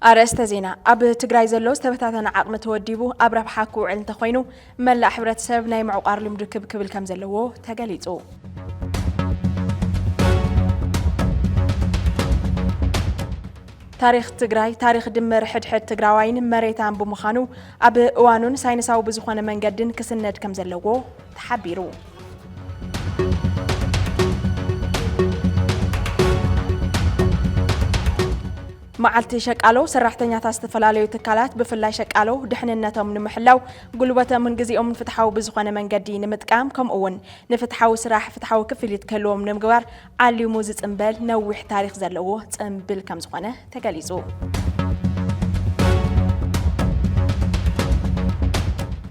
ኣርእስተ ዜና። ኣብ ትግራይ ዘሎ ዝተበታተነ ዓቕሚ ተወዲቡ ኣብ ረብሓ ክውዕል እንተኾይኑ፣ መላእ ሕብረተሰብ ናይ ምዕቋር ልምዱ ክብ ክብል ከም ዘለዎ ተገሊጹ። ታሪኽ ትግራይ፣ ታሪኽ ድምር ሕድሕድ ትግራዋይን መሬታን ብምዃኑ፣ ኣብ እዋኑን ሳይንሳዊ ብዝኾነ መንገድን ክስነድ ከም ዘለዎ ተሓቢሩ። መዓልቲ ሸቃሎ፣ ሰራሕተኛታት ዝተፈላለዩ ትካላት፣ ብፍላይ ሸቃሎ፣ ድሕንነቶም ንምሕላው፣ ጉልበቶምን ግዜኦምን ፍትሓዊ ብዝኾነ መንገዲ ንምጥቃም፣ ከምኡ እውን ንፍትሓዊ ስራሕ ፍትሓዊ ክፍሊት ክህልዎም ንምግባር ዓሊሙ ዝጽንበል ነዊሕ ታሪኽ ዘለዎ ጽንብል ከም ዝኾነ ተገሊጹ።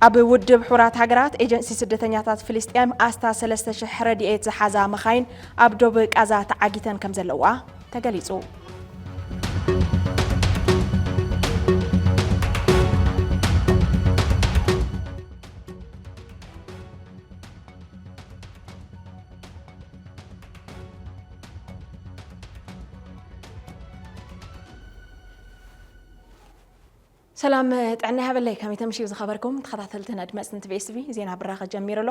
ኣብ ውድብ ሕቡራት ሃገራት፣ ኤጀንሲ ስደተኛታት ፍልስጤም ኣስታት ሰለስተ ሽሕ ረድኤት ዝሓዛ መኻይን ኣብ ዶብ ቃዛ ተዓጊተን ከም ዘለዋ ተገሊጹ። ሰላም ጥዕና ይሃበለይ። ከመይ ተምሽዩ ዝኸበርኩም ተኸታተልትን ኣድመጽትን ቲቪ ኤስ ቢ፣ ዜና ብራኸ ጀሚሩ ኣሎ።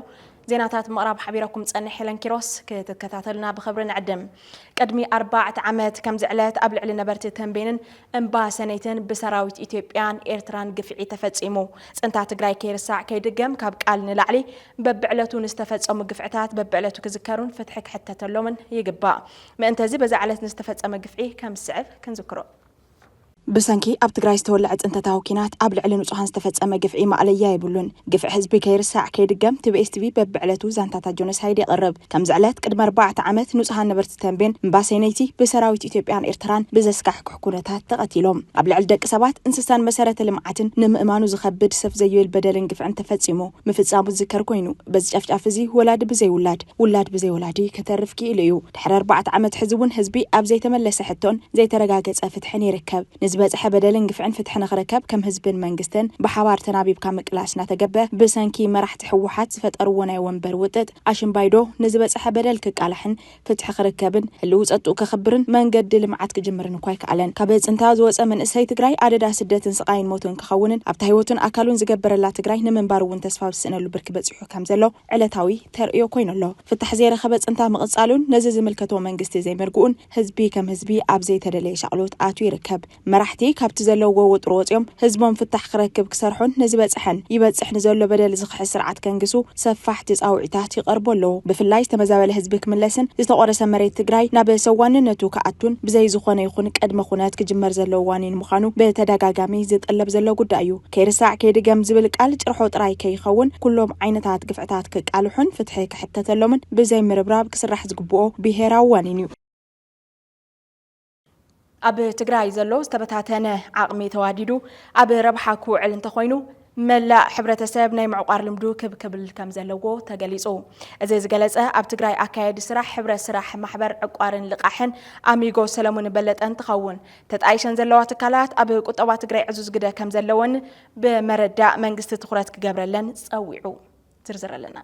ዜናታት ምቕራብ ሓቢረኩም ጸንሕ ሄለን ኪሮስ። ክትከታተሉና ብኽብሪ ንዕድም። ቅድሚ ኣርባዕተ ዓመት ከምዚ ዕለት ኣብ ልዕሊ ነበርቲ ተንቤንን እምባ ሰነይትን ብሰራዊት ኢትዮጵያን ኤርትራን ግፍዒ ተፈጺሙ። ጽንታ ትግራይ ከይርሳዕ ከይድገም ካብ ቃል ንላዕሊ በብዕለቱ ንዝተፈጸሙ ግፍዕታት በብዕለቱ ክዝከሩን ፍትሒ ክሕተተሎምን ይግባእ። ምእንተዚ በዛ ዕለት ንዝተፈጸመ ግፍዒ ከም ዝስዕብ ክንዝክሮ። ብሰንኪ ኣብ ትግራይ ዝተወለዐ ጽንተታዊ ኲናት ኣብ ልዕሊ ንጹሃን ዝተፈጸመ ግፍዒ ማእለያ የብሉን። ግፍዒ ህዝቢ ከይርሳዕ ከይድገም ቲቢኤስ ቲቪ በብዕለቱ ዛንታታት ጆኖሳይድ የቕርብ። ከምዚ ዕለት ቅድሚ ኣርባዕተ ዓመት ንጹሃን ነበርቲ ተንቤን እምባሰይነይቲ ብሰራዊት ኢትዮጵያን ኤርትራን ብዘስካሕክሕ ኩነታት ተቐቲሎም። ኣብ ልዕሊ ደቂ ሰባት፣ እንስሳን መሰረተ ልምዓትን ንምእማኑ ዝኸብድ ሰፍ ዘይብል በደልን ግፍዕን ተፈጺሙ ምፍጻሙ ዝዝከር ኮይኑ፣ በዚ ጨፍጫፍ እዚ ወላዲ ብዘይ ውላድ፣ ውላድ ብዘይ ወላዲ ከተርፍ ክኢሉ እዩ። ድሕሪ ኣርባዕተ ዓመት ሕዚ እውን ህዝቢ ኣብ ዘይተመለሰ ሕቶን ዘይተረጋገጸ ፍትሕን ይርከብ። ንዝበጽሐ በደልን ግፍዕን ፍትሒ ንኽረከብ ከም ህዝብን መንግስትን ብሓባር ተናቢብካ ምቅላስ እናተገበ ብሰንኪ መራሕቲ ህወሓት ዝፈጠርዎ ናይ ወንበር ውጥጥ ኣሽምባይዶ ንዝበጽሐ በደል ክቃላሕን ፍትሒ ክርከብን ህልው ጸጥኡ ከኽብርን መንገዲ ልምዓት ክጅምርን እኳ ኣይከኣለን። ካብ ጽንታ ዝወጸ መንእሰይ ትግራይ ኣደዳ ስደትን ስቓይን ሞትን ክኸውንን ኣብታ ህይወቱን ኣካሉን ዝገበረላ ትግራይ ንምንባር እውን ተስፋ ዝስእነሉ ብርኪ በጺሑ ከም ዘሎ ዕለታዊ ተርእዮ ኮይኑ ኣሎ። ፍታሕ ዘይረኸበ ጽንታ ምቕጻሉን ነዚ ዝምልከቶ መንግስቲ ዘይምርግኡን ህዝቢ ከም ህዝቢ ኣብ ዘይተደለየ ሻቕሎት ኣትዩ ይርከብ። መራሕቲ ካብቲ ዘለውዎ ወጥሪ ወጺኦም ህዝቦም ፍታሕ ክረክብ ክሰርሑን ንዝበጽሐን ይበጽሕ ንዘሎ በደል ዝኽሕስ ስርዓት ከንግሱ ሰፋሕቲ ጻውዒታት ይቐርቡ ኣለዉ። ብፍላይ ዝተመዛበለ ህዝቢ ክምለስን ዝተቖረሰ መሬት ትግራይ ናብ ሰዋንነቱ ክኣቱን ብዘይ ዝኾነ ይኹን ቅድመ ኩነት ክጅመር ዘለዎ ዋኒን ምዃኑ ብተደጋጋሚ ዝጥለብ ዘሎ ጉዳይ እዩ። ከይርሳዕ ከይድገም ዝብል ቃል ጭርሖ ጥራይ ከይኸውን ኩሎም ዓይነታት ግፍዕታት ክቃልሑን ፍትሒ ክሕተተሎምን ብዘይ ምርብራብ ክስራሕ ዝግብኦ ብሄራዊ ዋኒን እዩ። ኣብ ትግራይ ዘሎ ዝተበታተነ ዓቕሚ ተዋዲዱ ኣብ ረብሓ ክውዕል እንተኾይኑ፣ መላእ ሕብረተሰብ ናይ ምዕቋር ልምዱ ክብ ክብል ከም ዘለዎ ተገሊጹ። እዚ ዝገለጸ ኣብ ትግራይ ኣካያዲ ስራሕ ሕብረት ስራሕ ማሕበር ዕቋርን ልቓሕን ኣሚጎ ሰለሙን በለጠ እንትኸውን፣ ተጣይሸን ዘለዋ ትካላት ኣብ ቁጠባ ትግራይ ዕዙዝ ግደ ከም ዘለወን ብመረዳእ መንግስቲ ትኹረት ክገብረለን ጸዊዑ። ዝርዝር ኣለና።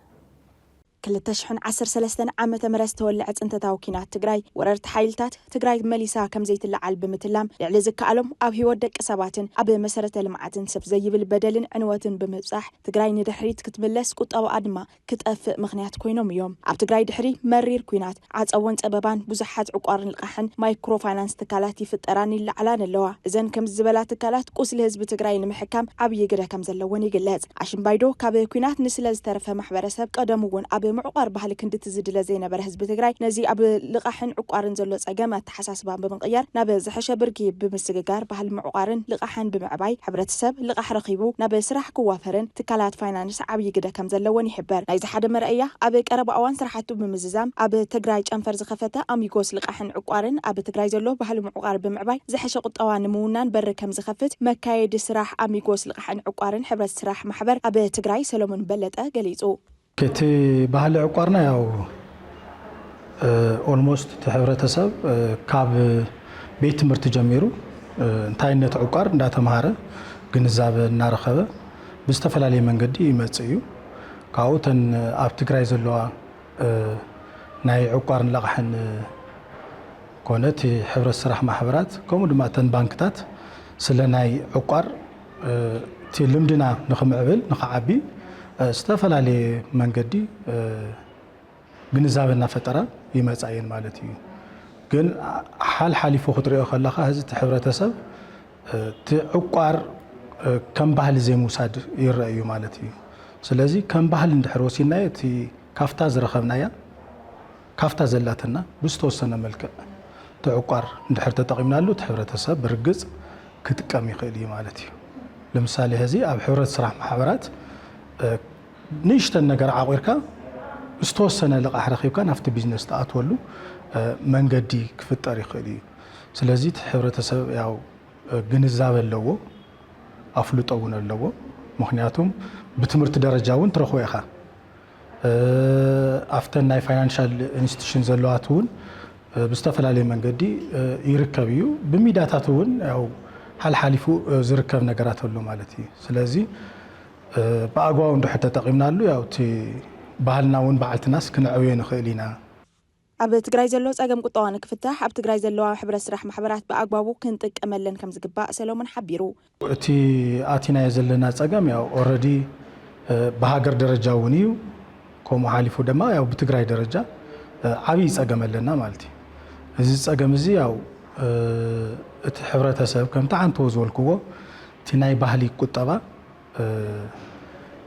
ክልተ ሽሕን ዓሰርተ ሰለስተን ዓመተ ምህረት ዝተወልዐ ጽንተታዊ ኲናት ትግራይ፣ ወረርቲ ሓይልታት ትግራይ መሊሳ ከም ዘይትለዓል ብምትላም፣ ልዕሊ ዝከኣሎም ኣብ ህይወት ደቂ ሰባትን ኣብ መሰረተ ልምዓትን ሰፍ ዘይብል በደልን ዕንወትን ብምብጻሕ፣ ትግራይ ንድሕሪት ክትምለስ፣ ቁጠባኣ ድማ ክጠፍእ ምኽንያት ኮይኖም እዮም። ኣብ ትግራይ ድሕሪ መሪር ኲናት፣ ዓጸቦን ጸበባን ብዙሓት ዕቋርን ልቓሕን ማይክሮ ፋይናንስ ትካላት ይፍጠራን ይለዓላን ኣለዋ። እዘን ከምዚ ዝበላ ትካላት ቁስሊ ህዝቢ ትግራይ ንምሕካም ዓብዪ ግደ ከም ዘለወን ይግለጽ። ኣሽምባይዶ ካብ ኲናት ንስለ ዝተረፈ ማሕበረሰብ፣ ቀደም እውን ኣብ ምዕቋር ባህሊ ክንድቲ ዝድለ ዘይነበረ ህዝቢ ትግራይ፣ ነዚ ኣብ ልቓሕን ዕቋርን ዘሎ ጸገም ኣተሓሳስባን ብምቕያር ናብ ዝሐሸ ብርኪ ብምስግጋር ባህሊ ምዕቋርን ልቓሕን ብምዕባይ፣ ሕብረተሰብ ልቓሕ ረኺቡ ናብ ስራሕ ክዋፈርን ትካላት ፋይናንስ ዓብዪ ግደ ከም ዘለወን ይሕበር። ናይዚ ሓደ መርኣያ ኣብ ቀረባ እዋን ስራሕቱ ብምዝዛም ኣብ ትግራይ ጨንፈር ዝኸፈተ ኣሚጎስ ልቓሕን ዕቋርን ኣብ ትግራይ ዘሎ ባህሊ ምዕቋር ብምዕባይ ዝሐሸ ቁጠባ ንምውናን በር ከም ዝኸፍት መካየዲ ስራሕ ኣሚጎስ ልቓሕን ዕቋርን ሕብረት ስራሕ ማሕበር ኣብ ትግራይ ሰለሙን በለጠ ገሊጹ። እቲ ባህሊ ዕቋርና ያው፣ እ፣ ኦልሞስት እቲ ሕብረተሰብ፣ እ፣ ካብ ቤት ትምህርቲ ጀሚሩ፣ እ፣ እንታይነት ዕቋር እንዳተምሃረ ግንዛበ እናረኸበ ብዝተፈላለየ መንገዲ ይመጽእ እዩ። ካብኡ እተን ኣብ ትግራይ ዘለዋ፣ እ፣ ናይ ዕቋርን ለቓሕን፣ እ፣ ኮነ እቲ ሕብረት ስራሕ ማሕበራት ከምኡ ድማ እተን ባንክታት ስለ ናይ ዕቋር እቲ ልምድና ንኽምዕብል ንኽዓቢ ዝተፈላለየ መንገዲ ግንዛበ እናፈጠራ ይመፃ እየን ማለት እዩ። ግን ሓልሓሊፉ ክትሪኦ ከለኻ እዚ እቲ ሕብረተሰብ እቲ ዕቋር ከም ባህሊ ዘይምውሳድ ይረአ እዩ ማለት እዩ። ስለዚ ከም ባህሊ እንድሕር ወሲድናዮ እቲ ካፍታ ዝረኸብናያ ካፍታ ዘላትና ብዝተወሰነ መልክዕ እቲ ዕቋር እንድሕር ተጠቒምናሉ እቲ ሕብረተሰብ ብርግፅ ክጥቀም ይኽእል እዩ ማለት እዩ። ለምሳሌ ሕዚ ኣብ ሕብረት ስራሕ ማሕበራት ንእሽተን ነገር ዓቑርካ ዝተወሰነ ልቓሕ ረኺብካ ናብቲ ቢዝነስ ትኣትወሉ መንገዲ ክፍጠር ይኽእል እዩ። ስለዚ እቲ ሕብረተሰብ ያው ግንዛበ ኣለዎ፣ ኣፍልጦ እውን ኣለዎ። ምኽንያቱም ብትምህርቲ ደረጃ እውን ትረኽቦ ኢኻ። ኣብተን ናይ ፋይናንሻል ኢንስቲቱሽን ዘለዋት እውን ብዝተፈላለየ መንገዲ ይርከብ እዩ። ብሚዳታት እውን ያው ሓልሓሊፉ ዝርከብ ነገራት ኣሎ ማለት እዩ። ስለዚ ብኣግባቡ እንድሕር ተጠቒምናሉ ያው እቲ ባህልና እውን ባዕልትናስ ክነዕብዮ ንኽእል ኢና። ኣብ ትግራይ ዘሎ ፀገም ቁጠባ ንክፍታሕ ኣብ ትግራይ ዘለዋ ሕብረት ስራሕ ማሕበራት ብኣግባቡ ክንጥቀመለን ከምዝግባእ ሰሎሞን ሓቢሩ። እቲ ኣቲናዮ ዘለና ፀገም ያው ኦረዲ ብሃገር ደረጃ እውን እዩ። ከምኡ ሓሊፉ ድማ ያው ብትግራይ ደረጃ ዓብዪ ፀገም ኣለና ማለት እዩ። እዚ ፀገም እዚ ያው እቲ ሕብረተሰብ ከምቲ ዓንተዎ ዝበልክዎ እቲ ናይ ባህሊ ቁጠባ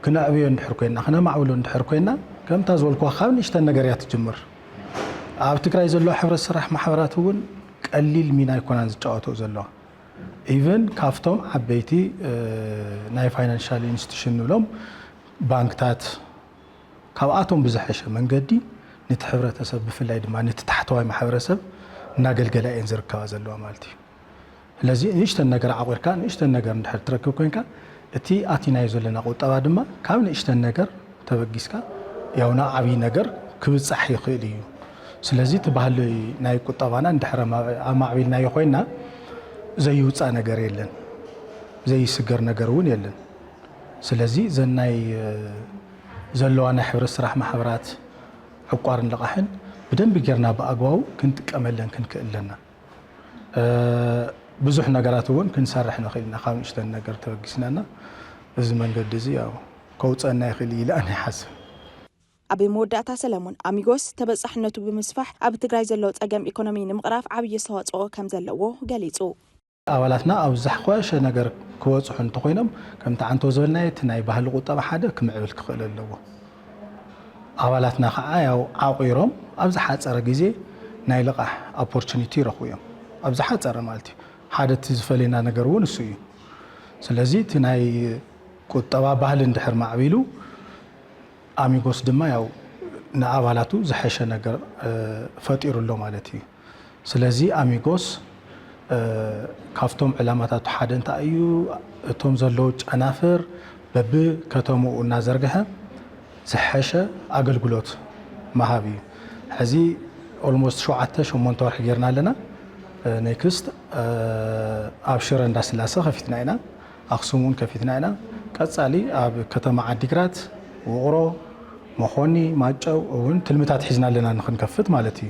ክነዕብዮ እንድሕር ኮይና ክነማዕብሎ እንድሕር ኮይና ከምታ ዝበልክዋ ካብ ንእሽተን ነገር እያ ትጅምር። ኣብ ትግራይ ዘለዋ ሕብረት ስራሕ ማሕበራት እውን ቀሊል ሚና ኣይኮናን ዝጫወተኦ ዘለዋ። ኢቨን ካብቶም ዓበይቲ ናይ ፋይናንሻል ኢንስቲቱሽን ንብሎም ባንክታት ካብኣቶም ብዝሐሸ መንገዲ ነቲ ሕብረተሰብ ብፍላይ ድማ ነቲ ታሕተዋይ ማሕበረሰብ እናገልገላ እየን ዝርከባ ዘለዋ ማለት እዩ። ስለዚ ንእሽተን ነገር ዓቑርካ ንእሽተን ነገር እንድሕር ትረክብ ኮይንካ እቲ ኣቲናዮ ዘለና ቁጠባ ድማ ካብ ንእሽተን ነገር ተበጊስካ ያው ናብ ዓብዪ ነገር ክብፃሕ ይኽእል እዩ። ስለዚ እቲ ባህሊ ናይ ቁጠባና እንድሕር ኣማዕቢልናዮ ኮይና ዘይውፃእ ነገር የለን፣ ዘይስገር ነገር እውን የለን። ስለዚ እዘን ናይ ዘለዋ ናይ ሕብረት ስራሕ ማሕበራት ዕቋርን ልቓሕን ብደንቢ ጌርና ብኣግባቡ ክንጥቀመለን ክንክእል ኣለና። ብዙሕ ነገራት እውን ክንሰርሕ ንኽእል ኢና ካብ ንእሽተን ነገር ተበጊስናና እዚ መንገዲ እዚ ያው ከውፀና ይኽእል እዩ ኢለ ኣነ ይሓስብ። ኣብ መወዳእታ ሰለሞን ኣሚጎስ ተበፃሕነቱ ብምስፋሕ ኣብ ትግራይ ዘሎ ፀገም ኢኮኖሚ ንምቕራፍ ዓብዪ ኣስተዋፅኦ ከም ዘለዎ ገሊፁ። ኣባላትና ኣብ ዝሓሸ ነገር ክበፅሑ እንተኾይኖም ከምቲ ዓንቶ ዝበልናዮ እቲ ናይ ባህሊ ቁጠባ ሓደ ክምዕብል ክኽእል ኣለዎ። ኣባላትና ከዓ ያው ዓቑሮም ኣብ ዝሓፀረ ግዜ ናይ ልቓሕ ኦፖርቹኒቲ ይረኽቡ እዮም። ኣብ ዝሓፀረ ማለት እዩ። ሓደ እቲ ዝፈለየና ነገር እውን እሱ እዩ። ስለዚ እቲ ናይ ቁጠባ ባህሊ እንድሕር ማዕቢሉ ኣሚጎስ ድማ ያው ንኣባላቱ ዝሐሸ ነገር ፈጢሩ ኣሎ ማለት እዩ። ስለዚ ኣሚጎስ ካብቶም ዕላማታቱ ሓደ እንታይ እዩ? እቶም ዘለዉ ጨናፍር በብከተምኡ እናዘርግሐ ዝሐሸ ኣገልግሎት ምሃብ እዩ። ሕዚ ኦልሞስት ሸውዓተ ሸሞንተ ወርሒ ጌርና ኣለና። ኔክስት ኣብ ሽረ እንዳስላሰ ከፊትና ኢና። ኣኽሱም እውን ከፊትና ኢና። ቀፃሊ ኣብ ከተማ ዓዲግራት፣ ውቕሮ፣ መኾኒ፣ ማጨው እውን ትልምታት ሒዝና ኣለና ንክንከፍት ማለት እዩ።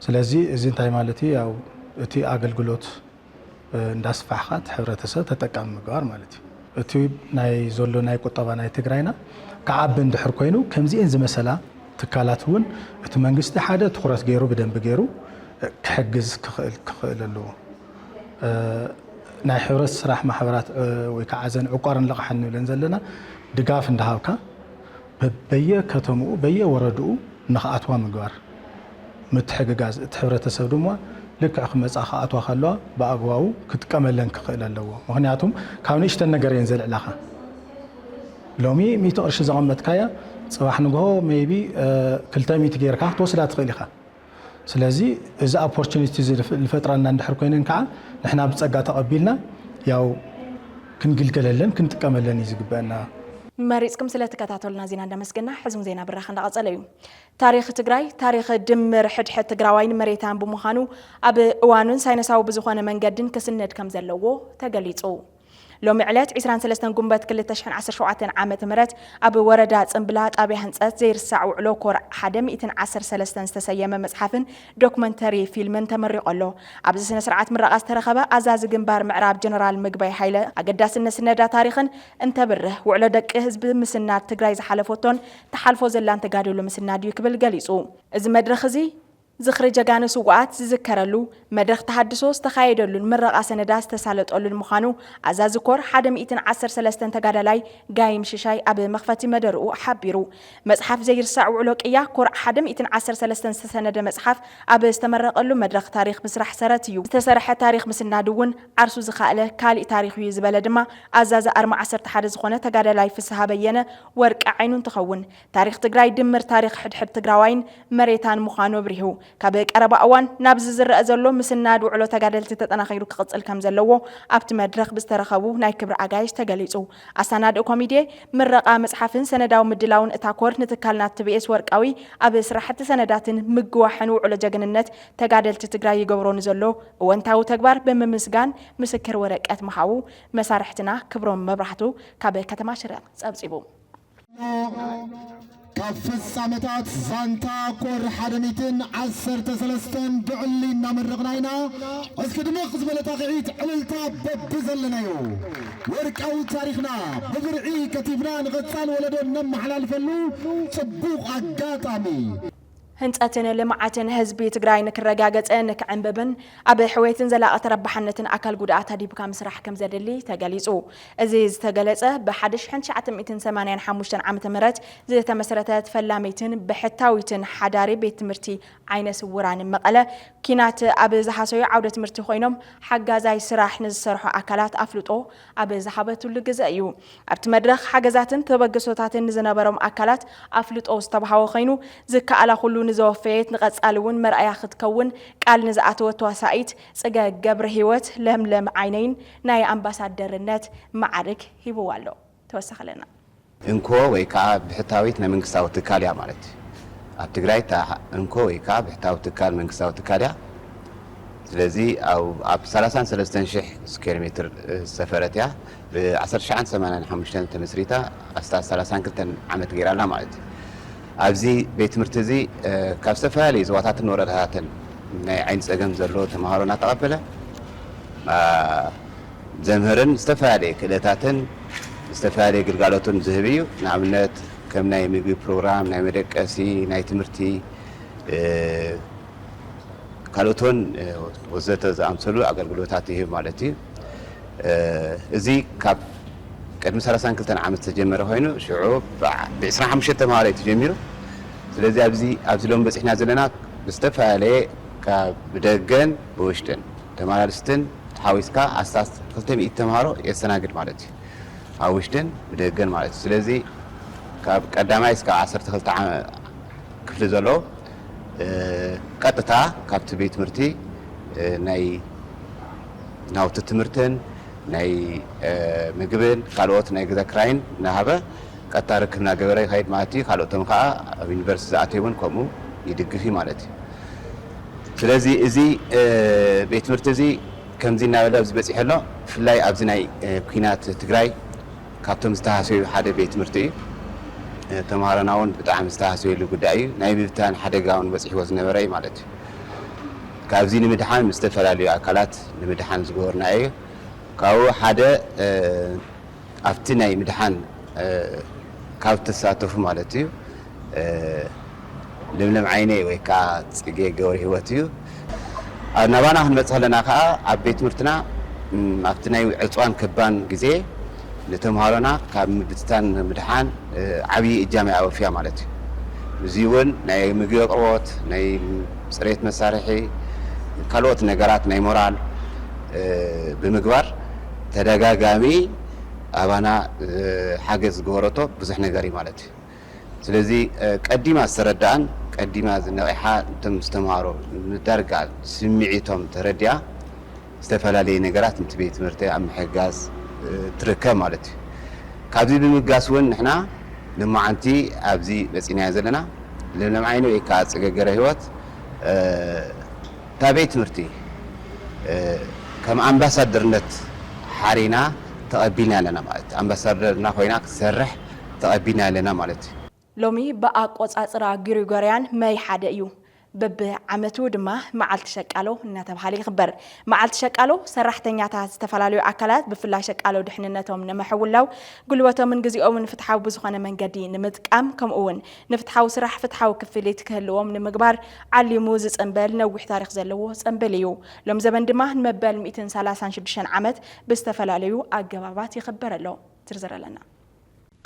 ስለዚ እዚ እንታይ ማለት እዩ? ያው እቲ ኣገልግሎት እንዳስፋሕኻ እቲ ሕብረተሰብ ተጠቃሚ ምግባር ማለት እዩ። እቲ ናይ ዘሎ ናይ ቁጠባ ናይ ትግራይና ክዓቢ እንድሕር ኮይኑ ከምዚኤን ዝመሰላ ትካላት እውን እቲ መንግስቲ ሓደ ትኹረት ገይሩ ብደንቢ ገይሩ ክሕግዝ ክኽእል ክኽእል ኣለዎ። ናይ ሕብረት ስራሕ ማሕበራት ወይ ከዓ ዘን ዕቋርን ልቓሕን ንብለን ዘለና ድጋፍ እንዳሃብካ በየ ከተምኡ በየ ወረድኡ ንኽኣትዋ ምግባር ምትሕግጋዝ እቲ ሕብረተሰብ ድማ ልክዕ ክመፃ ክኣትዋ ከለዋ ብኣግባቡ ክጥቀመለን ክኽእል ኣለዎ። ምክንያቱም ካብ ንእሽተን ነገር እየን ዘልዕላኻ። ሎሚ ሚእቲ ቅርሺ ዘቐመጥካያ ፅባሕ ንግሆ maybe ክልተ ሚእቲ ገይርካ ክትወስዳ ትኽእል ኢኻ። ስለዚ እዚ ኦፖርቹኒቲ እዚ ዝፈጥረልና እንድሕር ኮይነን ከዓ ንሕና ብፀጋ ተቐቢልና ያው ክንግልገለለን ክንጥቀመለን እዩ ዝግበአና። መሪፅኩም ስለተከታተሉና ዜና እንዳመስገና ሕዚ እውን ዜና ብራኸ እንዳቐፀለ እዩ። ታሪኽ ትግራይ ታሪኽ ድምር ሕድሕድ ትግራዋይን መሬታን ብምዃኑ ኣብ እዋኑን ሳይንሳዊ ብዝኾነ መንገድን ክስነድ ከም ዘለዎ ተገሊፁ። ሎሚ ዕለት ዕስራን ሰለስተን ጉንበት ክልተ ሽሕን ዓሰርተ ሸውዓተን ዓመተ ምህረት ኣብ ወረዳ ጽምብላ ጣብያ ህንጸት ዘይርሳዕ ውዕሎ ኮር ሓደ ሚእትን ዓሰርተ ሰለስተን ዝተሰየመ መጽሓፍን ዶክመንተሪ ፊልምን ተመሪቑ ኣሎ። ኣብዚ ስነ ስርዓት ምረቓ ዝተረኸበ ኣዛዚ ግንባር ምዕራብ ጀነራል ምግባይ ሃይለ ኣገዳስነት ስነዳ ታሪኽን እንተብርህ ውዕሎ ደቂ ህዝቢ ምስናድ ትግራይ ዝሓለፈቶን ተሓልፎ ዘላን ተጋድሎ ምስናድ እዩ ክብል ገሊጹ። እዚ መድረኽ እዚ ዝኽሪ ጀጋኑ ስውኣት ዝዝከረሉ፣ መድረኽ ተሃድሶ ዝተኻየደሉን ምረቓ ሰነዳት ዝተሳለጠሉን ምዃኑ ኣዛዚ ኮር ሓደ ሚእትን ዓሰርተ ሰለስተን ተጋዳላይ ጋይም ሽሻይ ኣብ መኽፈቲ መደርኡ ሓቢሩ። መጽሓፍ ዘይርሳዕ ውዕሎ ቅያ ኮር ሓደ ሚእትን ዓሰርተ ሰለስተን ዝተሰነደ መጽሓፍ ኣብ ዝተመረቐሉ መድረኽ ታሪኽ ምስራሕ ሰረት እዩ። ዝተሰርሐ ታሪኽ ምስናድ እውን ዓርሱ ዝኻእለ ካሊእ ታሪኽ እዩ ዝበለ ድማ ኣዛዚ ኣርማ ዓሰርተ ሓደ ዝኾነ ተጋዳላይ ፍስሃ በየነ ወርቂ ዓይኑ እንትኸውን፣ ታሪኽ ትግራይ ድምር ታሪኽ ሕድሕድ ትግራዋይን መሬታን ምዃኑ ኣብሪሁ። ካብ ቀረባ እዋን ናብዚ ዝረአ ዘሎ ምስናድ ውዕሎ ተጋደልቲ ተጠናኺሩ ክቕፅል ከም ዘለዎ ኣብቲ መድረኽ ብዝተረኸቡ ናይ ክብሪ ኣጋይሽ ተገሊፁ። ኣሰናድኦ ኮሚቴ ምረቓ መፅሓፍን ሰነዳዊ ምድላውን እታ ኮር ንትካልና ትቢኤስ ወርቃዊ ኣብ ስራሕቲ ሰነዳትን ምግዋሕን ውዕሎ ጀግንነት ተጋደልቲ ትግራይ ይገብሮ ንዘሎ እወንታዊ ተግባር ብምምስጋን ምስክር ወረቀት ምሃቡ መሳርሕትና ክብሮም መብራህቱ ካብ ከተማ ሽረ ፀብፂቡ። ካብ ፍጻመታት ዛንታ ኮር ሓደ ሚእትን ዓሰርተ ሰለስተን ብዕሊ እናመረቕና ኢና። እስኪ ድምቕ ዝበለ ጣቕዒት ዕልልታ በብዘለናዮ ወርቃዊ ታሪኽና ብብርዒ ከቲፍና ንቐጻል ወለዶ እነመሓላልፈሉ ጽቡቕ ኣጋጣሚ። ህንፀትን ልምዓትን ህዝቢ ትግራይ ንክረጋገፅን ንክዕንብብን ኣብ ሕውየትን ዘላቒ ተረባሕነትን ኣካል ጉድኣት ኣዲብካ ምስራሕ ከም ዘድሊ ተገሊፁ። እዚ ዝተገለፀ ብ ሓደ ሽሕን ትሽዓተ ሚእትን ሰማንያን ሓሙሽተን ዓመተ ምህረት ዝተመስረተት ፈላመይትን ብሕታዊትን ሓዳሪ ቤት ትምህርቲ ዓይነ ስውራን መቐለ ኪናት ኣብ ዝሃሰዩ ዓውደ ትምህርቲ ኮይኖም ሓጋዛይ ስራሕ ንዝሰርሑ ኣካላት ኣፍልጦ ኣብ ዝሃበትሉ ግዘ እዩ። ኣብቲ መድረኽ ሓገዛትን ተበግሶታትን ንዝነበሮም ኣካላት ኣፍልጦ ዝተብሃወ ኮይኑ ዝከኣላ ኩሉ ንዘወፈየት ንቐፃሊ እውን መርኣያ ክትከውን ቃል ንዝኣተወት ተዋሳኢት ፅገ ገብረ ህይወት ለምለም ዓይነይን ናይ ኣምባሳደርነት መዓርግ ሂብዋ ኣሎ። ተወሳኺ ኣለና። እንኮ ወይ ከዓ ብሕታዊት ናይ መንግስታዊ ትካል እያ ማለት እዩ። ኣብ ትግራይ እታ እንኮ ወይ ከዓ ብሕታዊ ትካል መንግስታዊ ትካል እያ። ስለዚ ኣብ ኣብ ሰላሳን ሰለስተን ሽሕ ስኩዌር ሜትር ዝሰፈረት እያ። ብ ዓሰርተ ትሽዓን ሰማንያን ሓሙሽተን ተመስሪታ ኣስታት ሰላሳን ክልተን ዓመት ገይራ ኣላ ማለት እዩ። ኣብዚ ቤት ትምህርቲ እዚ ካብ ዝተፈላለዩ ዞባታትን ወረዳታትን ናይ ዓይኒ ፀገም ዘለዎ ተምሃሮ እናተቐበለ ዘምህርን ዝተፈላለየ ክእለታትን ዝተፈላለየ ግልጋሎትን ዝህብ እዩ። ንኣብነት ከም ናይ ምግቢ ፕሮግራም፣ ናይ መደቀሲ፣ ናይ ትምህርቲ ካልኦትን ወዘተ ዝኣምሰሉ ኣገልግሎታት ይህብ ማለት እዩ። እዚ ካብ ቅድሚ ሰላሳን ክልተን ዓመት ዝተጀመረ ኮይኑ ሽዑ ብ ዕስራን ሓሙሽተን ተምሃሮ እዩ ተጀሚሩ። ስለዚ ኣብዚ ኣብዚ ሎም በፂሕና ዘለና ብዝተፈላለየ ካብ ብደገን ብውሽጥን ተመላልስትን ተሓዊስካ ኣስታት ክልተ ሚእቲ ተምሃሮ የስተናግድ ማለት እዩ። ኣብ ውሽጥን ብደገን ማለት እዩ። ስለዚ ካብ ቀዳማይ እስካብ ዓሰርተ ክልተ ክፍሊ ዘሎ ቀጥታ ካብቲ ቤት ትምህርቲ ናይ ናውቲ ትምህርትን ናይ ምግብን ካልኦት ናይ ገዛ ክራይን እናሃበ ቀጥታ ርክብ እናገበረ ይኸይድ ማለት እዩ። ካልኦቶም ከዓ ኣብ ዩኒቨርሲቲ ዝኣተዩ እውን ከምኡ ይድግፍ እዩ ማለት እዩ። ስለዚ እዚ ቤት ትምህርቲ እዚ ከምዚ እናበለ ኣብዚ በፂሑ ኣሎ። ብፍላይ ኣብዚ ናይ ኩናት ትግራይ ካብቶም ዝተሃሰዩ ሓደ ቤት ትምህርቲ እዩ። ተምሃሮና እውን ብጣዕሚ ዝተሃሰየሉ ጉዳይ እዩ። ናይ ምብታን ሓደጋ እውን በፂሕዎ ዝነበረ እዩ ማለት እዩ። ካብዚ ንምድሓን ምስ ዝተፈላለዩ ኣካላት ንምድሓን ዝገበርና እዩ። ካብኡ ሓደ ኣብቲ ናይ ምድሓን ካብ ዝተሳተፉ ማለት እዩ ለምለም ዓይነይ ወይ ከዓ ፅጌ ገብረ ህይወት እዩ። ናባና ክንመፅእ ከለና ከዓ ኣብ ቤት ትምህርትና ኣብቲ ናይ ዕፅዋን ክባን ግዜ ንተምሃሮና ካብ ምብትታን ምድሓን ዓብዪ እጃም ኣወፍያ ማለት እዩ። እዚ እውን ናይ ምግቢ ኣቅርቦት፣ ናይ ፅሬት መሳርሒ፣ ካልኦት ነገራት ናይ ሞራል ብምግባር ተደጋጋሚ ኣባና ሓገዝ ዝገበረቶ ብዙሕ ነገር እዩ ማለት እዩ። ስለዚ ቀዲማ ዝተረዳኣን ቀዲማ ዝነቂሓ እቶም ዝተምሃሮ ንዳርጋ ስምዒቶም ተረዲኣ ዝተፈላለየ ነገራት ነቲ ቤት ትምህርቲ ኣብ ምሕጋዝ ትርከብ ማለት እዩ። ካብዚ ብምብጋስ እውን ንሕና ሎማዓንቲ ኣብዚ በፂናዮ ዘለና ለምለም ዓይኒ ወይ ከዓ ፅገ ገረ ህይወት እታ ቤት ትምህርቲ ከም ኣምባሳደርነት ሓሪና ተቐቢልና ኣለና ማለት እዩ። ኣምባሳደርና ኮይና ክትሰርሕ ተቐቢልና ኣለና ማለት እዩ። ሎሚ ብኣቆጻጽራ ግሪጎርያን መይ ሓደ እዩ። በብዓመቱ ድማ መዓልቲ ሸቃሎ እናተባሃለ ይኽበር። መዓልቲ ሸቃሎ ሰራሕተኛታት ዝተፈላለዩ ኣካላት ብፍላይ ሸቃሎ ድሕንነቶም ንምሕውላው ጉልበቶምን ግዜኦምን ፍትሓዊ ብዝኾነ መንገዲ ንምጥቃም ከምኡ እውን ንፍትሓዊ ስራሕ ፍትሓዊ ክፍሊት ክህልዎም ንምግባር ዓሊሙ ዝጽንበል ነዊሕ ታሪኽ ዘለዎ ጽንብል እዩ። ሎም ዘበን ድማ ንመበል ሚእትን ሰላሳን ሽዱሽተን ዓመት ብዝተፈላለዩ ኣገባባት ይኽበር ኣሎ። ዝርዝር ኣለና።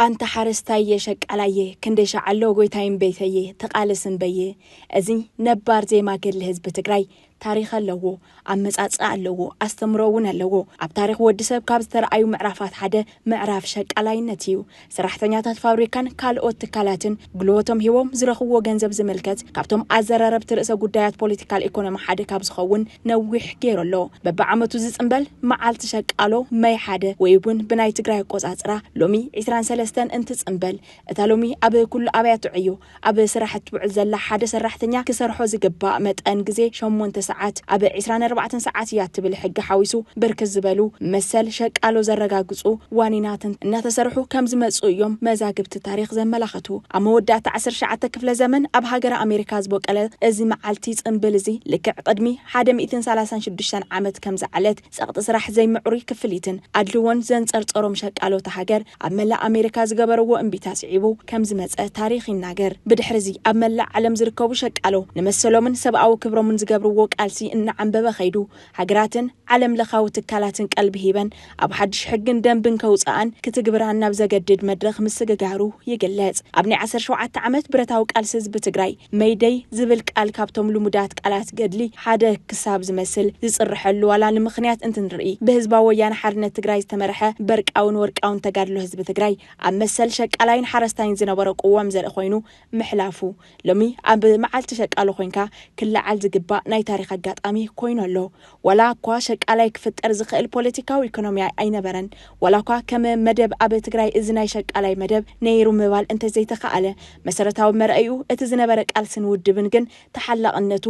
ኣንታ ሓረስታየ ሸቃላየ ክንደይ ሻዓሎ ጎይታይን ቤተየ ተቓለስን በየ። እዚ ነባር ዜማ ገድሊ ህዝቢ ትግራይ ታሪኽ ኣለዎ፣ ኣመጻጽኣ ኣለዎ፣ ኣስተምሮ እውን ኣለዎ። ኣብ ታሪኽ ወዲ ሰብ ካብ ዝተረኣዩ ምዕራፋት ሓደ ምዕራፍ ሸቃላይነት እዩ። ሰራሕተኛታት ፋብሪካን ካልኦት ትካላትን ጉልበቶም ሂቦም ዝረኽብዎ ገንዘብ ዝምልከት ካብቶም ኣዘራረብቲ ርእሰ ጉዳያት ፖለቲካል ኢኮኖሚ ሓደ ካብ ዝኸውን ነዊሕ ገይሩ ኣሎ። በብዓመቱ ዝጽንበል መዓልቲ ሸቃሎ መይ ሓደ ወይ እውን ብናይ ትግራይ ኣቆጻጽራ ሎሚ ዕስራን ሰለስተን እንትጽንበል እታ ሎሚ ኣብ ኩሉ ኣብያተ ዕዮ ኣብ ስራሕ እትውዕል ዘላ ሓደ ሰራሕተኛ ክሰርሖ ዝግባእ መጠን ግዜ ሸሞንተ ሰዓት ኣብ ዕስራን ኣርባዕተን ሰዓት እያ ትብል ሕጊ ሓዊሱ ብርክት ዝበሉ መሰል ሸቃሎ ዘረጋግጹ ዋኒናትን እናተሰርሑ ከም ዝመጹ እዮም መዛግብቲ ታሪኽ ዘመላኸቱ። ኣብ መወዳእታ ዓሰርተ ትሽዓተ ክፍለ ዘመን ኣብ ሃገረ ኣሜሪካ ዝበቀለ እዚ መዓልቲ ጽንብል እዚ ልክዕ ቅድሚ ሓደ ሚእትን ሰላሳን ሽዱሽተን ዓመት ከም ዝዓለት ጸቕጢ ስራሕ ዘይምዕሩይ ክፍሊትን ኣድልዎን ዘንጸርጸሮም ሸቃሎት ሃገር ኣብ መላእ ኣሜሪካ ዝገበርዎ እምቢታ ስዒቡ ከም ዝመጸ ታሪኽ ይናገር። ብድሕሪ እዚ ኣብ መላእ ዓለም ዝርከቡ ሸቃሎ ንመሰሎምን ሰብኣዊ ክብሮምን ዝገብርዎ ቃልሲ እናዓንበበ ከይዱ ሃገራትን ዓለም ለኻዊ ትካላትን ቀልቢ ሂበን ኣብ ሓድሽ ሕግን ደንብን ከውፅኣን ክትግብራን ናብ ዘገድድ መድረኽ ምስግጋሩ ይግለጽ። ኣብ ናይ ዓሰርተ ሸውዓተ ዓመት ብረታዊ ቃልሲ ህዝቢ ትግራይ መይደይ ዝብል ቃል ካብቶም ልሙዳት ቃላት ገድሊ ሓደ ክሳብ ዝመስል ዝፅርሐሉ ዋላ ንምኽንያት እንትንርኢ ብህዝባዊ ወያነ ሓርነት ትግራይ ዝተመርሐ በርቃውን ወርቃውን ተጋድሎ ህዝቢ ትግራይ ኣብ መሰል ሸቃላይን ሓረስታይን ዝነበሮ ቅዋም ዘርኢ ኮይኑ ምሕላፉ ሎሚ ኣብ መዓልቲ ሸቃሎ ኮይንካ ክለዓል ዝግባእ ናይ ታሪኽ ኣጋጣሚ ኮይኑ ኣሎ። ዋላ እኳ ሸቃላይ ክፍጠር ዝኽእል ፖለቲካዊ ኢኮኖሚ ኣይነበረን፣ ዋላ እኳ ከም መደብ ኣብ ትግራይ እዚ ናይ ሸቃላይ መደብ ነይሩ ምባል እንተዘይተኻኣለ መሰረታዊ መርኣይኡ እቲ ዝነበረ ቃልስን ውድብን ግን ተሓላቕነቱ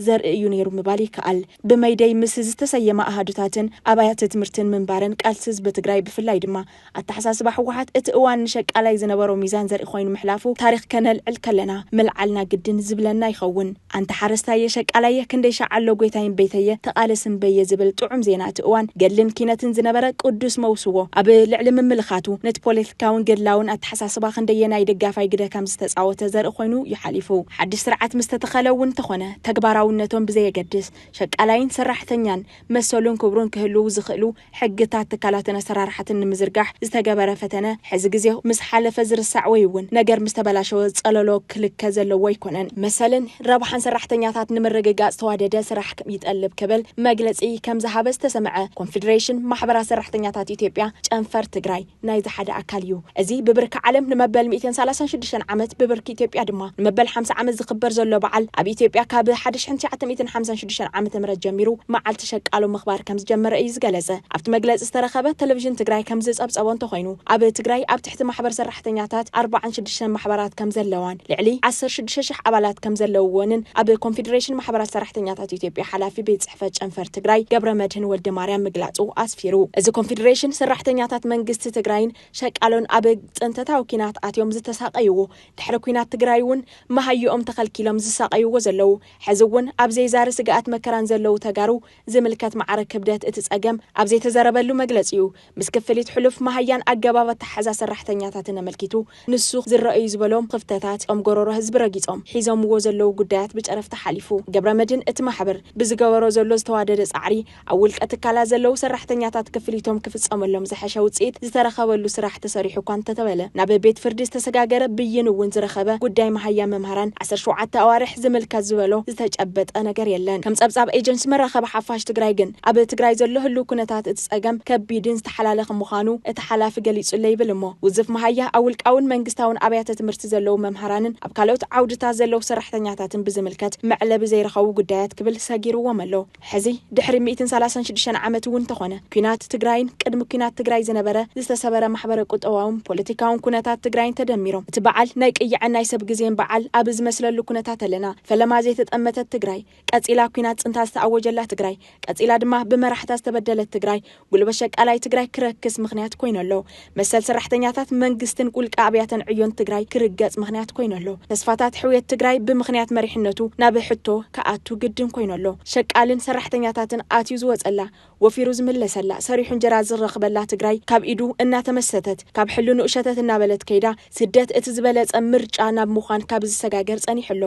ዘርኢ እዩ ነይሩ ምባል ይከኣል። ብመይደይ ምስ ዝተሰየመ ኣሃዱታትን ኣብያተ ትምህርትን ምንባርን ቃልሲ ህዝቢ ትግራይ ብፍላይ ድማ ኣተሓሳስባ ህወሓት እቲ እዋን ንሸቃላይ ዝነበሮ ሚዛን ዘርኢ ኮይኑ ምሕላፉ ታሪኽ ከነልዕል ከለና ምልዓልና ግድን ዝብለና ይኸውን። ኣንታ ሓረስታየ ሸቃላየ ክንደይ ሻዕ ኣሎ ጎይታይን ቤተየ ተቓለስን በየ ዝብል ጥዑም ዜና እቲ እዋን ገድልን ኪነትን ዝነበረ ቅዱስ መውስቦ ኣብ ልዕሊ ምምልኻቱ ነቲ ፖለቲካውን ገድላውን ኣተሓሳስባ ክንደየናይ ደጋፋይ ግደ ከም ዝተፃወተ ዘርኢ ኮይኑ እዩ ሓሊፉ። ሓድሽ ስርዓት ምስ ተተኸለ እውን እንተኾነ ተግባራውነቶም ብዘየገድስ ሸቃላይን ሰራሕተኛን መሰሉን ክብሩን ክህልው ዝኽእሉ ሕግታት ትካላትን ኣሰራርሓትን ንምዝርጋሕ ዝተገበረ ፈተነ ሕዚ ግዜው ምስ ሓለፈ ዝርሳዕ ወይ እውን ነገር ምስ ተበላሸወ ፀለሎ ክልከ ዘለዎ ኣይኮነን። መሰልን ረብሓን ሰራሕተኛታት ንምርግጋፅ ዝተዋደደ ስራሕ ይጠልብ ክብል መግለፂ ከም ዝሃበ ዝተሰምዐ ኮንፌዴሬሽን ማሕበራት ሰራሕተኛታት ኢትዮጵያ ጨንፈር ትግራይ ናይዚ ሓደ ኣካል እዩ። እዚ ብብርኪ ዓለም ንመበል ሚእትን ሰላሳን ሽዱሽተን ዓመት ብብርኪ ኢትዮጵያ ድማ ንመበል ሓምሳ ዓመት ዝኽበር ዘሎ በዓል ኣብ ኢትዮጵያ ካብ ሓደ ሽሕን ትሽዓተ ሚእትን ሓምሳን ሽዱሽተን ዓመተ ምህረት ጀሚሩ መዓልቲ ሸቃሎ ምኽባር ከም ዝጀመረ እዩ ዝገለጸ። ኣብቲ መግለጺ ዝተረኸበ ቴሌቪዥን ትግራይ ከም ዝጸብጸቦ እንተኾይኑ ኣብ ትግራይ ኣብ ትሕቲ ማሕበር ሰራሕተኛታት ኣርባዓን ሽዱሽተን ማሕበራት ከም ዘለዋን ልዕሊ ዓሰርተ ሽዱሽተ ሽሕ ኣባላት ከም ዘለውዎንን ኣብ ኮንፌዴሬሽን ማሕበራት ሰራሕተኛታት ኢትዮጵያ ሓላፊ ቤት ጽሕፈት ጨንፈር ትግራይ ገብረ መድህን ወልደ ማርያም ምግላጹ ኣስፊሩ። እዚ ኮንፌዴሬሽን ሰራሕተኛታት መንግስቲ ትግራይን ሸቃሎን ኣብ ጽንተታዊ ኲናት ኣትዮም ዝተሳቀይዎ ድሕሪ ኲናት ትግራይ እውን መሃይኦም ተኸልኪሎም ዝሳቀይዎ ዘለዉ ሕዚ እውን ኣብ ዘይዛሪ ስግኣት መከራን ዘለዉ ተጋሩ ዝምልከት ማዕረ ክብደት እቲ ጸገም ኣብ ዘይተዘረበሉ መግለጺኡ ምስ ክፍሊት ሕሉፍ መሃያን ኣገባብ ኣተሓሕዛ ሰራሕተኛታትን ኣመልኪቱ ንሱ ዝረኣዩ ዝበሎም ክፍተታት ኦም ጎሮሮ ህዝቢ ረጊጾም ሒዞምዎ ዘለዉ ጉዳያት ብጨረፍታ ሓሊፉ። ገብረ መድህን እቲ ማሕበር ብዝገበሮ ዘሎ ዝተዋደደ ጻዕሪ ኣብ ውልቀ ትካላት ዘለዉ ሰራሕተኛታት ክፍሊቶም ክፍጸመሎም ዝሐሸ ውፅኢት ዝተረኸበሉ ስራሕ ተሰሪሑ እኳ እንተተበለ ናብ ቤት ፍርዲ ዝተሰጋገረ ብይን እውን ዝረኸበ ጉዳይ መሃያ መምሃራን ዓሰርተ ሸውዓተ ኣዋርሕ ዝምልከት ዝበሎ ዝተጨበጠ ነገር የለን። ከም ጸብጻብ ኤጀንሲ መራኸቢ ሓፋሽ ትግራይ ግን ኣብ ትግራይ ዘሎ ህልው ኩነታት እቲ ጸገም ከቢድን ዝተሓላለኸ ምዃኑ እቲ ሓላፊ ገሊጹለ ይብል እሞ ውዝፍ መሃያ ኣብ ውልቃውን መንግስታውን ኣብያተ ትምህርቲ ዘለዉ መምሃራንን ኣብ ካልኦት ዓውድታት ዘለዉ ሰራሕተኛታትን ብዝም ምልከት መዕለቢ ዘይረኸቡ ጉዳያት ክብል ሰጊርዎም ኣሎ። ሕዚ ድሕሪ ሚእትን ሰላሳን ሽዱሽተን ዓመት እውን እንተኾነ፣ ኲናት ትግራይን ቅድሚ ኲናት ትግራይ ዝነበረ ዝተሰበረ ማሕበረ ቁጠባውን ፖለቲካውን ኩነታት ትግራይን ተደሚሮም፣ እቲ በዓል ናይ ቅያዕን ናይ ሰብ ግዜን በዓል ኣብ ዝመስለሉ ኩነታት ኣለና። ፈለማ ዘይተጠመተት ትግራይ፣ ቀጺላ ኲናት ጽንታ ዝተኣወጀላ ትግራይ፣ ቀጺላ ድማ ብመራሕታ ዝተበደለት ትግራይ፣ ጉልበት ሸቃላይ ትግራይ ክረክስ ምኽንያት ኮይኑ ኣሎ። መሰል ሰራሕተኛታት መንግስትን ውልቀ ኣብያተን ዕዮን ትግራይ ክርገጽ ምኽንያት ኮይኑ ኣሎ። ተስፋታት ሕውየት ትግራይ ብምኽንያት መሪሕነቱ ናብ ሕቶ ክኣቱ ግድን ኮይኑ ኣሎ። ሸቃልን ሰራሕተኛታትን ኣትዩ ዝወጸላ፣ ወፊሩ ዝምለሰላ፣ ሰሪሑ እንጀራ ዝረኽበላ ትግራይ ካብ ኢዱ እናተመሰተት፣ ካብ ሕልንኡ ሸተት እናበለት ከይዳ፣ ስደት እቲ ዝበለጸ ምርጫ ናብ ምዃን ካብ ዝሰጋገር ጸኒሑ ኣሎ።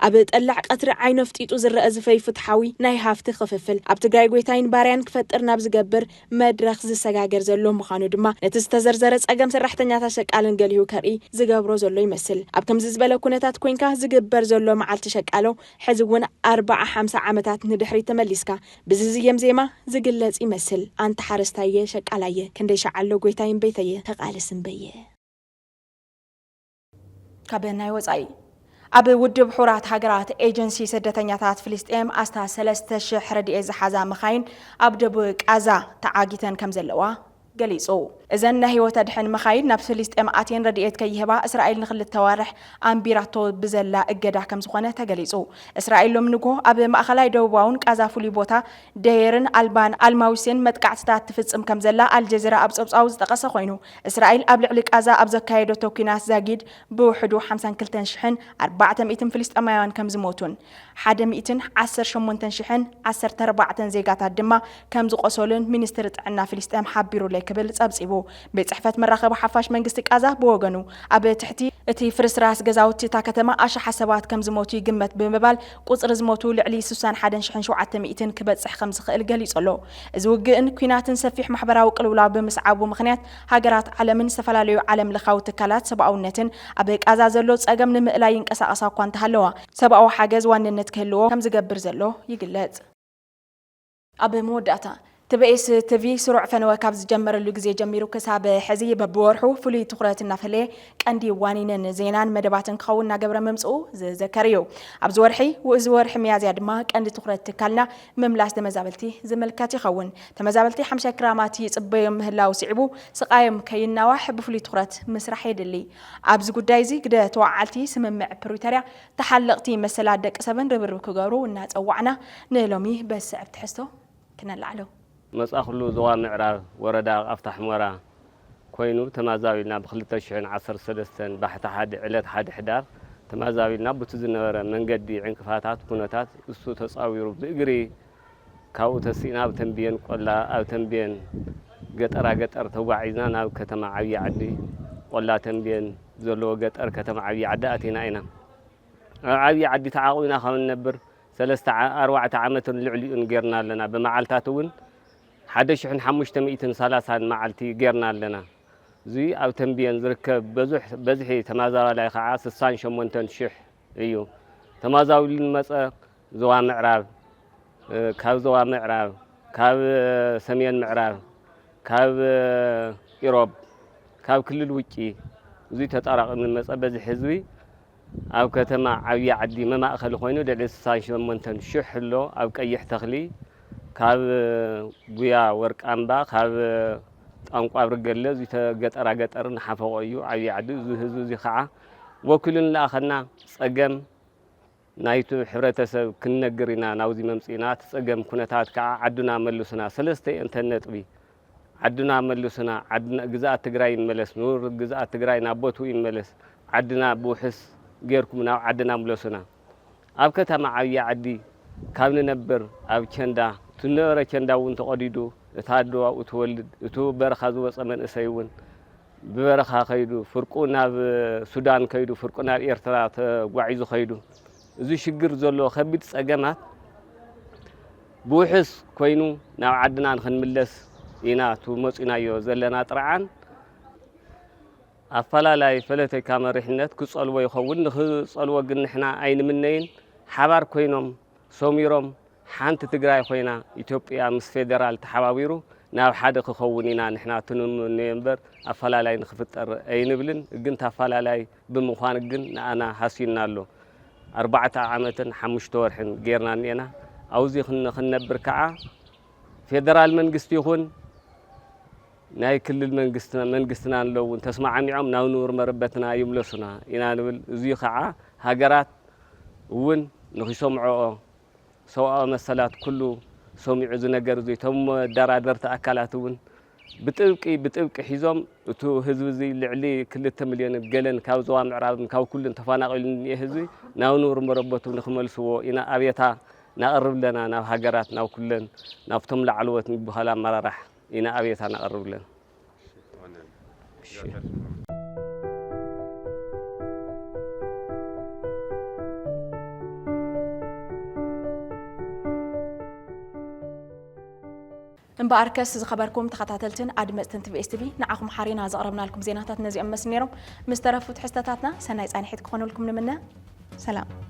ኣብ ጠላዕ ቀትሪ ዓይኑ ኣፍጢጡ ዝረአ ዝፈይ ፍትሓዊ ናይ ሃፍቲ ክፍፍል ኣብ ትግራይ ጎይታይን ባርያን ክፈጥር ናብ ዝገብር መድረኽ ዝሰጋገር ዘሎ ምዃኑ ድማ ነቲ ዝተዘርዘረ ጸገም ሰራሕተኛታት ሸቃልን ገሊሁ ከርኢ ዝገብሮ ዘሎ ይመስል። ኣብ ከምዚ ዝበለ ኩነታት ኮይንካ ዝግበር ዘሎ መዓልቲ ሸቃሎ ሕዚ እውን ኣርባዓ ሓምሳ ዓመታት ንድሕሪት ተመሊስካ ብዝዝየም ዜማ ዝግለጽ ይመስል። ኣንታ ሓረስታየ ሸቃላየ ክንደይ ሸዓሎ ጎይታይ እምበይተየ ተቓለስ እምበየ። ካብ ናይ ወጻኢ። ኣብ ውድብ ሕቡራት ሃገራት ኤጀንሲ ስደተኛታት ፍልስጤም ኣስታት ሰለስተ ሽሕ ረድኤት ዝሓዛ መኻይን ኣብ ደቡብ ቃዛ ተዓጊተን ከም ዘለዋ ገሊጹ። እዘን ናይ ህይወት ኣድሕን መኻይን ናብ ፍልስጤም ኣትየን ረድኤት ከይህባ እስራኤል ንኽልተ ዋርሕ ኣንቢራቶ ብዘላ እገዳ ከም ዝኾነ ተገሊጹ። እስራኤል ሎም ንጎ ኣብ ማእኸላይ ደቡባውን ቃዛ ፍሉይ ቦታ ደየርን ኣልባን ኣልማዊሴን መጥቃዕትታት ትፍጽም ከም ዘላ ኣልጀዚራ ኣብ ጸብጻቡ ዝጠቐሰ ኮይኑ፣ እስራኤል ኣብ ልዕሊ ቃዛ ኣብ ዘካየደቶ ኲናት ዛጊድ ብውሕዱ ሓምሳን ክልተን ሽሕን ኣርባዕተ ሚእትን ፍልስጤማውያን ከም ዝሞቱን ሓደ ሚእትን ዓሰርተ ሸሞንተን ሽሕን ዓሰርተ ኣርባዕተን ዜጋታት ድማ ከም ዝቖሰሉን ሚኒስትሪ ጥዕና ፍልስጤም ሓቢሩለይ ክብል ጸብጺቡ። ቤት ጽሕፈት መራኸቢ ሓፋሽ መንግስቲ ቃዛ ብወገኑ፣ ኣብ ትሕቲ እቲ ፍርስራስ ገዛውቲ እታ ከተማ ኣሽሓት ሰባት ከም ዝሞቱ ይግመት ብምባል፣ ቁጽሪ ዝሞቱ ልዕሊ ስሳን ሓደን ሽሕን ሸውዓተ ሚእትን ክበጽሕ ከም ዝኽእል ገሊጹ ኣሎ። እዚ ውግእን ኲናትን ሰፊሕ ማሕበራዊ ቅልውላው ብምስዓቡ ምኽንያት፣ ሃገራት ዓለምን ዝተፈላለዩ ዓለም ለኻዊ ትካላት ሰብኣውነትን ኣብ ቃዛ ዘሎ ጸገም ንምእላይ ይንቀሳቐሳ እኳ እንተሃለዋ፣ ሰብኣዊ ሓገዝ ዋንነት ክህልዎ ከም ዝገብር ዘሎ ይግለጽ። ኣብ መወዳእታ፣ ቲ ቢ ኤስ ቲ ቪ ስሩዕ ፈነወ ካብ ዝጀመረሉ ግዜ ጀሚሩ ክሳብ ሕዚ በብወርሑ ፍሉይ ትኹረት እናፈለየ ቀንዲ ዋኒንን ዜናን መደባትን ክኸውን እናገበረ ምምጽኡ ዝዘከር እዩ። ኣብዚ ወርሒ፣ እዚ ወርሒ ሚያዝያ ድማ ቀንዲ ትኹረት ትካልና ምምላስ ተመዛበልቲ ዝምልከት ይኸውን። ተመዛበልቲ ሓምሻይ ክራማት ይጽበዮም ምህላው ስዒቡ፣ ስቓዮም ከይናዋሕ ብፍሉይ ትኹረት ምስራሕ የድሊ። ኣብዚ ጉዳይ እዚ ግደ ተወዓልቲ ስምምዕ ፕሪቶርያ፣ ተሓለቕቲ መሰላት ደቂ ሰብን ርብርብ ክገብሩ እናጸዋዕና፣ ንሎሚ በስዕብ ትሕዝቶ ክነላዕሎ። መጻእኩሉ ዞባ ምዕራብ ወረዳ ቃፍታ ሑመራ ኮይኑ፣ ተማዛቢልና ብክልተ ሽሕን ዓሰርተ ሰለስተን ባሕቲ ሓደ ዕለት ሓደ ሕዳር ተማዛቢልና፣ ቡቲ ዝነበረ መንገዲ ዕንቅፋታት ኩነታት እሱ ተጻዊሩ ብእግሪ ካብኡ ተሲእና ኣብ ተንብየን ቆላ፣ ኣብ ተንብየን ገጠራ ገጠር ተጓዒዝና ናብ ከተማ ዓብዪ ዓዲ ቆላ ተንብየን ዘለዎ ገጠር ከተማ ዓብዪ ዓዲ ኣቲና ኢና። ኣብ ዓብዪ ዓዲ ተዓቑብና ካብ ንነብር ሰለስተ ዓ-፣ ኣርባዕተ ዓመትን ልዕሊኡን ጌርና ኣለና። ብመዓልታት እውን ሓደ ሽሕን ሓሙሽተ ሚእትን ሰላሳን መዓልቲ ጌርና ኣለና። እዚ ኣብ ተንብየን ዝርከብ በዙሕ፣ በዝሒ ተመዛባላይ ከዓ ስሳን ሸሞንተን ሽሕ እዩ። ተመዛቢሉ ዝመፀ ዞባ ምዕራብ፣ እ፣ ካብ ዞባ ምዕራብ፣ ካብ፣ እ፣ ሰሜን ምዕራብ፣ ካብ፣ እ፣ ኢሮብ፣ ካብ ክልል ውጪ፣ እዙይ ተጠራቒሙ ዝመፀ በዝሒ ህዝቢ ኣብ ከተማ ዓብዪ ዓዲ መማእኸሊ ኮይኑ ልዕሊ ስሳን ሸሞንተን ሽሕ ኣሎ። ኣብ ቀይሕ ተኽሊ ካብ ጉያ ወርቃምባ፣ ካብ ጣንቋ ብርገለ፣ እዚ ተ-፣ ገጠራ ገጠር ንሓፈቆ እዩ ዓብዪ ዓዲ። እዚ ህዝቢ እዚ ከዓ ወኪሉ ንለኣኸና ጸገም ናይቲ ሕብረተሰብ ክንነግር ኢና ናብዚ መምፂእና። እቲ ጸገም ኩነታት ከዓ ዓድና መልሱና። ሰለስተ እየን እተን ነጥቢ። ዓድና መልሱና፣ ዓድና፣ ግዝኣት ትግራይ ይመለስ፣ ንቡር ግዝኣት ትግራይ ናብ ቦትኡ ይመለስ፣ ዓድና ብውሕስ ጌርኩም ናብ ዓድና ምለሱና። ኣብ ከተማ ዓብዪ ዓዲ ካብ ንነብር ኣብ ቸንዳ፣ እቲ ዝነበረ ቸንዳ እውን ተቐዲዱ፣ እታ ኣዶ ኣብኡ ትወልድ፣ እቲ በረኻ ዝወፀ መንእሰይ እውን ብበረኻ ከይዱ፣ ፍርቁ ናብ ሱዳን ከይዱ፣ ፍርቁ ናብ ኤርትራ ተጓዒዙ ከይዱ። እዚ ሽግር ዘሎ ከቢድ ጸገማት ብውሕስ ኮይኑ ናብ ዓድና ንኽንምለስ ኢና፣ እቲ መጺናዮ ዘለና ጥርዓን። ኣፈላላይ ፖለቲካ መሪሕነት ክጸልዎ ይኸውን፣ ንኽጸልዎ ግን ንሕና ኣይንምነይን። ሓባር ኮይኖም፣ ሰሚሮም፣ ሓንቲ ትግራይ ኮይና፣ ኢትዮጵያ ምስ ፌደራል ተሓባቢሩ ናብ ሓደ ክኸውን ኢና ንሕና ትንምነዮ እምበር፣ ኣፈላላይ ንኽፍጠር ኣይንብልን። ግን እቲ ኣፈላላይ ብምዃን ግን ንኣና ሃስዩና ኣሎ። ኣርባዕተ ዓመትን ሓሙሽተ ወርሕን ጌርና እኒኤና። ኣብዚ ክን- ክንነብር ከዓ ፌደራል መንግስቲ ይኹን ናይ ክልል መንግስትና መንግስትና ኣለውን ተስማዓሚዖም ናብ ንቡር መረበትና ይምለሱና ኢና ንብል። እዚ ከዓ ሃገራት እውን ንኺሰምዖኦ ሰብኣዊ መሰላት ኩሉ ሰሚዑ እዚ ነገር እዚ እቶም መደራደርቲ ኣካላት እውን ብጥብቂ ብጥብቂ ሒዞም እቱ ህዝቢ እዚ ልዕሊ ክልተ ሚልዮን ገለን ካብ ዞባ ምዕራብን ካብ ኩሉን ተፈናቒሉ እኒኤ ህዝቢ ናብ ንቡር መረበቱ ንክመልስዎ ኢና ኣብየታ ናቕርብ ኣለና ናብ ሃገራት ናብ ኩለን ናብቶም ላዕለዎት ንብሃላ ኣመራራሕ ኢና ኣብየታ ናቕርብ ኣለና። እምበኣርከስ ዝኸበርኩም ተኸታተልትን ኣድመፅትን ቲቪኤስ ቲቪ ንዓኹም ሓሪና ዘቕረብናልኩም ዜናታት ነዚኦም መስሉ ነይሮም። ምስ ተረፉ ትሕዝቶታትና ሰናይ ፃንሒት ክኾነልኩም ንምነ። ሰላም።